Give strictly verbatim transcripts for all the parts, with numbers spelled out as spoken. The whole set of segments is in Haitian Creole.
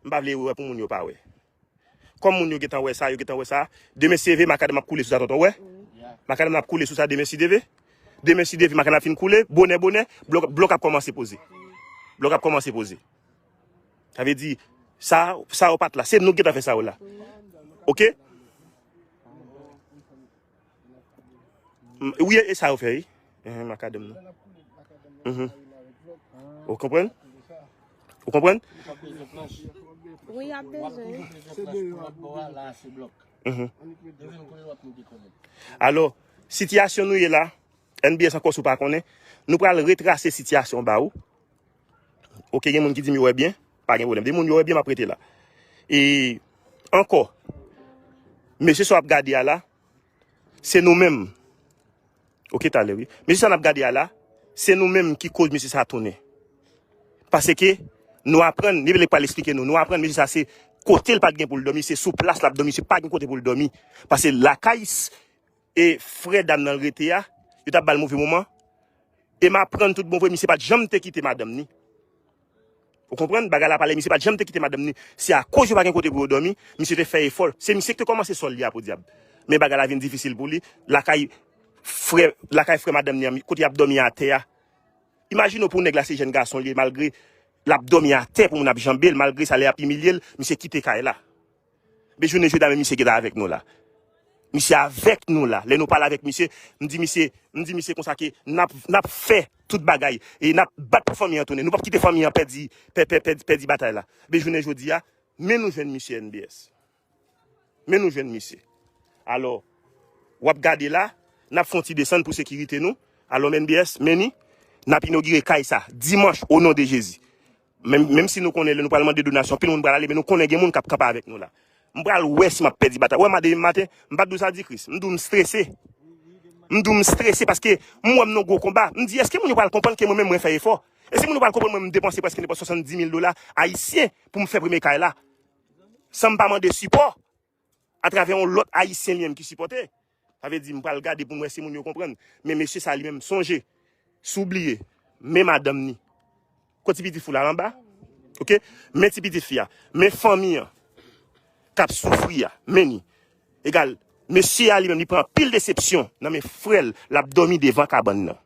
M pa vle wè pou moun yo pa wè. Kòm moun yo gentan wè sa, yo gentan wè sa. Demen si Dye vle, makadam ap koule sou sa, tonton, wè. Makadam ap koule sou sa, demen si Dye vle. Demen si Dye vle, makadam ap fin koule. Bonè, bonè, blòk, blòk ap kòmanse poze. Blòk ap kòmanse poze. Sa vle di, sa, sa yo pa t la. Se nou ki gentan fè sa yo la. Oke? M- Wi, e sa yo fè, wi. Ehe, makadam nan. Mhm. Ou konprann? Ou konprann? Wi, y ap bezwen. Mhm. Alò, sitiyasyon nou ye la, N B S ankò si w pa konnen, nou pral retrase sitiyasyon ba ou. Oke, gen moun ki di m yo wè byen, pa gen pwoblèm. Depi moun yo wè byen, m ap rete la. E ankò, mesye sa w ap gade a la, se nou menm. Oke, talè, wi. Mesye sa n ap gade a la, se nou menm ki koz mesye sa tounen. Paske nou aprann, li vle pral eksplike nou, nou aprann mesye sa se kote l pa t gen pou l dòmi, se sou plas l ap dòmi, se pa gen kote pou l dòmi. Paske lakay s- e frè dam nan rete a, yo t ap ba l move moman. E m aprann tout bon vre, misye pa t janm te kite madanm ni. Ou konprann? Bagay la pale, misye pa t janm te kite madanm ni. Se akoz yo pa gen kote pou yo dòmi, misye te fè efò. Se misye ki te kòmanse sòl li a, podyab. Men bagay la vin difisil pou li. Lakay frè, lakay frè madanm ni an, kote y ap dòmi atè a. Imajine w pou nèg la se jèn gason li ye, malgre l ap dòmi atè pou moun ap janbe l, malgre sa lè y ap imilye l, misye kite kay la. Men jounen jodi a, men misye gentan avèk nou la. Misye avèk nou la. Lè nou pale avèk misye, m di misye, m di misye konsa ke n ap, n ap fè tout bagay. E n ap bat pou fanmi an tounen. Nou p ap kite fanmi an pèdi, pè, pè, pèdi, pèdi batay la. Men jounen jodi a, men nou jwenn misye N B S. Men nou jwenn misye. Alò, w ap gade la, n ap fè yon ti desann pou sekirite nou. Alò, N B S, men ni, n ap inogire kay sa, dimanch, o non de Jezi. Menm, menm si nou konnen lè nou pral mande donasyon, pil moun pral ale, men nou konnen gen moun k ap kanpe avèk nou la. M pral wè si m ap pèdi batay. Wè, m a demen maten, m pa t di w sa di Kris. M di w m strese. M di w m strese paske m wè m nan gwo konba. M di, èske moun yo pral konprann ke mwen menm mwen fè efò? Èske moun yo pral konprann mwen m depanse prèske nenpòt swasanndimil dola ayisyen pou m fè premye kay la? San m pa mande sipò atravè yon lòt ayisyen li menm ki sipòte. Sa vle di, m pral gade pou m wè si moun yo konprann. Men mesye sa li menm, sonje, si w bliye, men madanm ni. Kot ti pitit fi w la anba? Oke? Men ti pitit fi a. Men fanmi an k ap soufri a. Men ni. Egal, mesye a li menm, li pran anpil desepsyon nan men frè l, l ap dòmi devan kabann nan.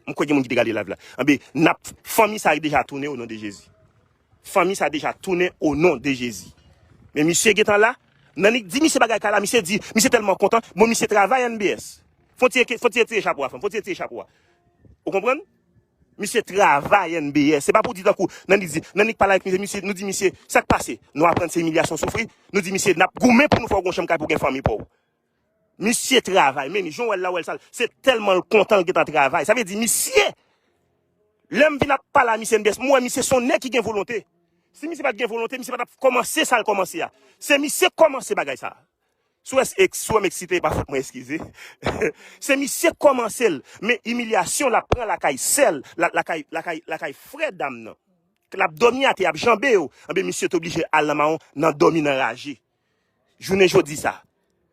M kwè gen moun ki te gade live la. Anben, n ap, fanmi sa deja tounen o non de Jezi. Fanmi sa deja tounen o non de Jezi. Men misye gentan la, Nannik di misye bagay kay la, misye di, misye tèlman kontan, bon, misye travay N B S. Fon ti, fon ti retire chapo a, fanm, fon ti retire chapo a. Ou konprann? Misye travay N B S. Se pa pou di tankou, Nannik di, Nannik pale avèk misye, misye, nou di misye, sa k pase? Nou aprann se imilyasyon w soufri, nou di misye, n ap goumen pou nou fè w gon chanm kay pou gen fanmi pa w. Misye travay, men ni, jan w wè l la, w wè l sal. Se tèlman l kontan l gentan travay. Sa vle di, misye, lè m vin ap pale a misye N B S, m wè misye se yon nèg ki gen volonte. Si misye pa t gen volonte, misye pa t ap kòmanse sa l kòmanse a. Se misye k kòmanse bagay sa. Si w wè, si w wè m eksite, e pa fòt mwen, eskize. Se misye k kòmanse l, men imilyasyon l ap pran lakay sè l, la- lakay, lakay, lakay frè dam nan. L ap dòmi atè, y ap janbe yo. Anben, misye t oblije al nan mawon, nan dòmi nan raje. Jounen jodi sa,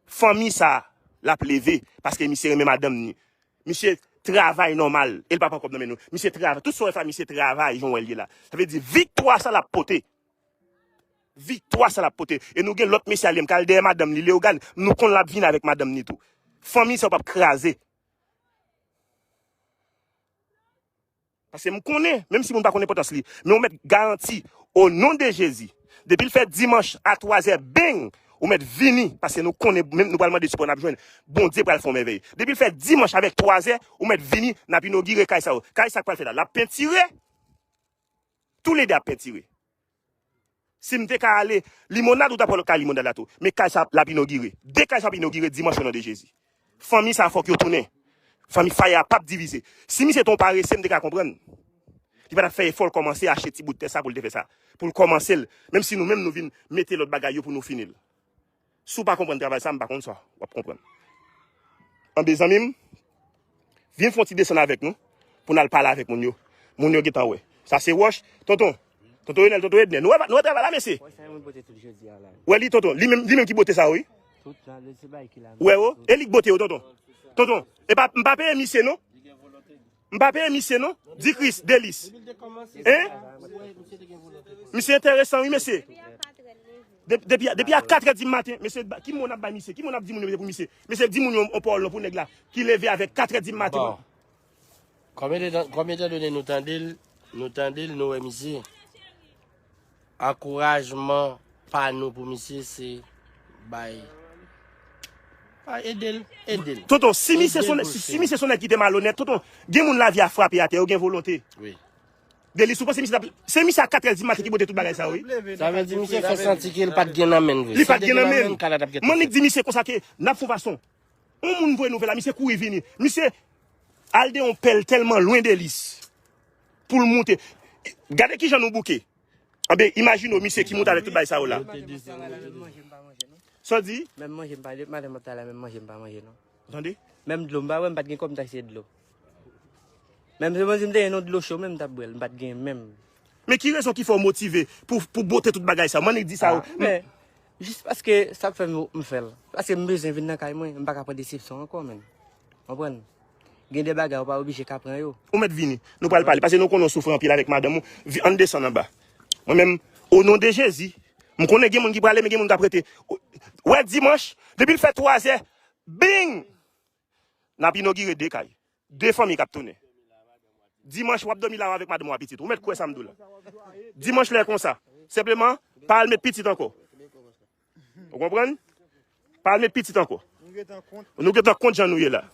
fanmi sa, l ap leve, paske misye renmen madanm ni. Misye travay nòmal, e l pa pran kòb nan men nou. Misye travay, tout sa w wè sa, misye travay, jan w wè l ye la. Sa vle di, viktwa sa l ap pote. Viktwa sa l ap pote. E nou gen lòt mesye a li menm k al dèyè madanm li, Leyogàn, nou konn l ap vin avèk madanm ni tou. Fanmi sa yo p ap kraze. Paske m konnen, menm si moun pa konn enpòtans li, men ou mèt garanti, o non de Jezi, depi l fè dimanch a twazè, beng, ou mèt vini, paske nou konnen, menm nou pral mande sipò n ap jwenn, Bondye pral fè yon mèvèy. Depi l fè dimanch avèk twazè, ou mèt vini, n ap inogire kay sa yo. Kay sa k pral fèt la, l ap pentire, toulede ap pentire. Si m te ka ale Limonad, ou t ap wè lòt kay Limonad la tou. Men kay sa l ap inogire. De kay sa ap inogire dimanch o non de Jezi. Fanmi sa fòk yo tounen. Fanmi Faya p ap divize. Si misye te yon parese, m te ka konprann. Li pa t ap fè efò l kòmanse achte ti bout tè sa pou l te fè sa. Pou l kòmanse l. Menm si nou menm nou vin mete lòt bagay yo pou nou fini l. Si w pa konprann travay sa, m pa konn sa w ap konprann. Anben zanmi m, vin fè yon ti desann avèk nou pou n al pale avèk moun yo. Moun yo gentan wè. Sa se wòch. Tonton, tonton Enèl, tonton Ednè. Nou wè, nou wè travay la, mesye? Wè li, tonton. Li menm, li menm ki bote sa yo, wi. Wè, o. E li k bote yo, tonton. Tonton, e pa, m pa peye misye, non. M pa peye misye, non. Di Kris, Delis. Hein? Misye enteresan, wi, mesye. De- Depi, depi a katrè di maten, mesye, ba- ki mo n ap bay misye? Ki mo n ap di moun yo pou misye? Mesye, di moun yo yon pawòl non pou nèg la ki leve avèk katrè di maten. Bon. Konbyen de tan, konbyen tan done nou tande l, nou tande l, nou wè misye? Ankourajman pa nou pou misye se bay. Ah, ede l, ede l. Tonton, si misye son, si, si misye son nèg ki te malonèt, tonton, gen moun lavi a frape atè, yo gen volonte. Wi. Delis, ou panse misye t ap, se misye a katrè di maten ki pote tout bagay sa yo, wi. Sa vle di misye fè santi ke l pa t gen nan men l vre. Li pa t gen nan men l. Mannik di misye konsa ke n ap fè yon fason. Yon moun voye nouvèl la, misye kouri vini. Misye al de yon pèl tèlman lwen Delis pou l moute. Gade kijan nou bouke. Anben, imajine w, misye ki moute avèk tout bagay sa yo la. Sa w di? Menm manje m pa, madanm ap travay la, menm manje m pa manje non. Tande? Menm dlo, m pa wè, m pa t gen kòb m t achte dlo. Menm se mwen di m te gen yon dlo cho, menm m t ap bwè l, m pa t gen menm. Men ki rezon ki fè w motive pou, pou bote tout bagay sa yo? Mannik di sa yo. Ah, men, jis paske sa fè m, m fè l. Paske m bezwen vin nan kay mwen, m pa ka pran desepsyon ankò, menm. Konprann? Gen de bagay ou pa oblije ka pran yo. Ou mèt vini. Nou pral pale. Paske nou konnen w soufri anpil avèk madanm ou. Vi- Ann desann anba. Mwen menm, o non de Jezi, m konnen gen moun ki prale, men gen moun k ap rete. Ou- Wè dimanch, depi l fè twazè, bing! N ap inogire de kay. De fanmi k ap tounen. Dimanch, w ap dòmi la avèk madanm ou a pitit. Ou mèt kwè sa m di w la. Dimanch lè konsa. Senpleman, pa al met pitit ankò. Ou konprann? Pa al met pitit ankò. Nou gentan kont jan nou ye la.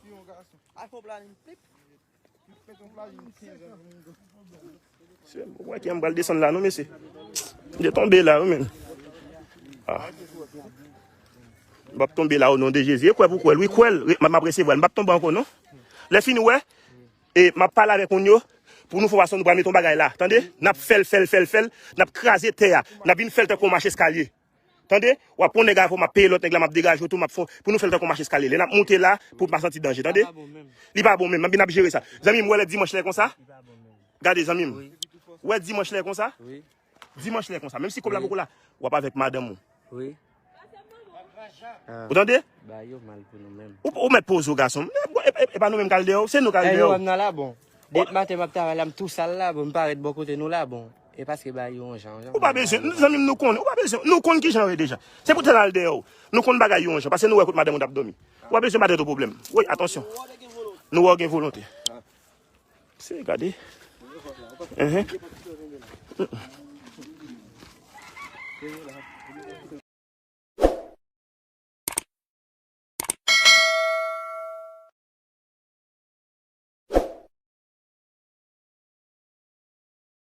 Se, ou wè ki m pral desann la, non, mesye. M te tonbe la, wi, men. Ah. M p ap tonbe la, o non de Jezi. E kwè pou kwè l, wi, kwè l. M ap resevwa l. M p ap tonbe ankò, non. Lè fini, wè. E m ap pale avèk moun yo pou nou fè fason nou pral mete yon bagay la. Tande? N ap fè l, fè l, fè l, fè l. N ap kraze tè a. N ap vin fè l tankou yon mach eskalye. Tande? W ap pran nèg avè w, m ap peye lòt nèg la, m ap degaje w tou, m ap fè, pou nou fè l tankou mach eskalye. Lè n ap monte la, pou n pa santi danje, tande? Li pa bon menm, m ap vin ap jere sa. Zanmi m, wè lè dimanch lè konsa? Gade, zanmi m. Wè dimanch lè konsa? Dimanch lè konsa. Menm si kòb la poko la, w ap avèk madanm ou. Wi. Ou tande? Ba yo mal pou nou menm. Ou, ou mèt poze w, gason m. E, e, e pa nou menm k al dèyè w, se nou k al dèyè w. Nan la, bon. Depi maten m ap travay la, m tou sal la, bon, m parèt bò kote nou la, bon. E paske ba yo yon jan, yon jan. Ou pa bezwen, zanmi m, nou konnen, ou pa bezwen, nou konn kijan yo ye deja. Se pou tèt al dèyè w. Nou konn bagay yo yon jan, paske nou wè kot madanm ou t ap dòmi. Ou pa bezwen ba tèt ou pwoblèm. Wi, atansyon. Nou wè w gen volonte. Se, gade. Enhen.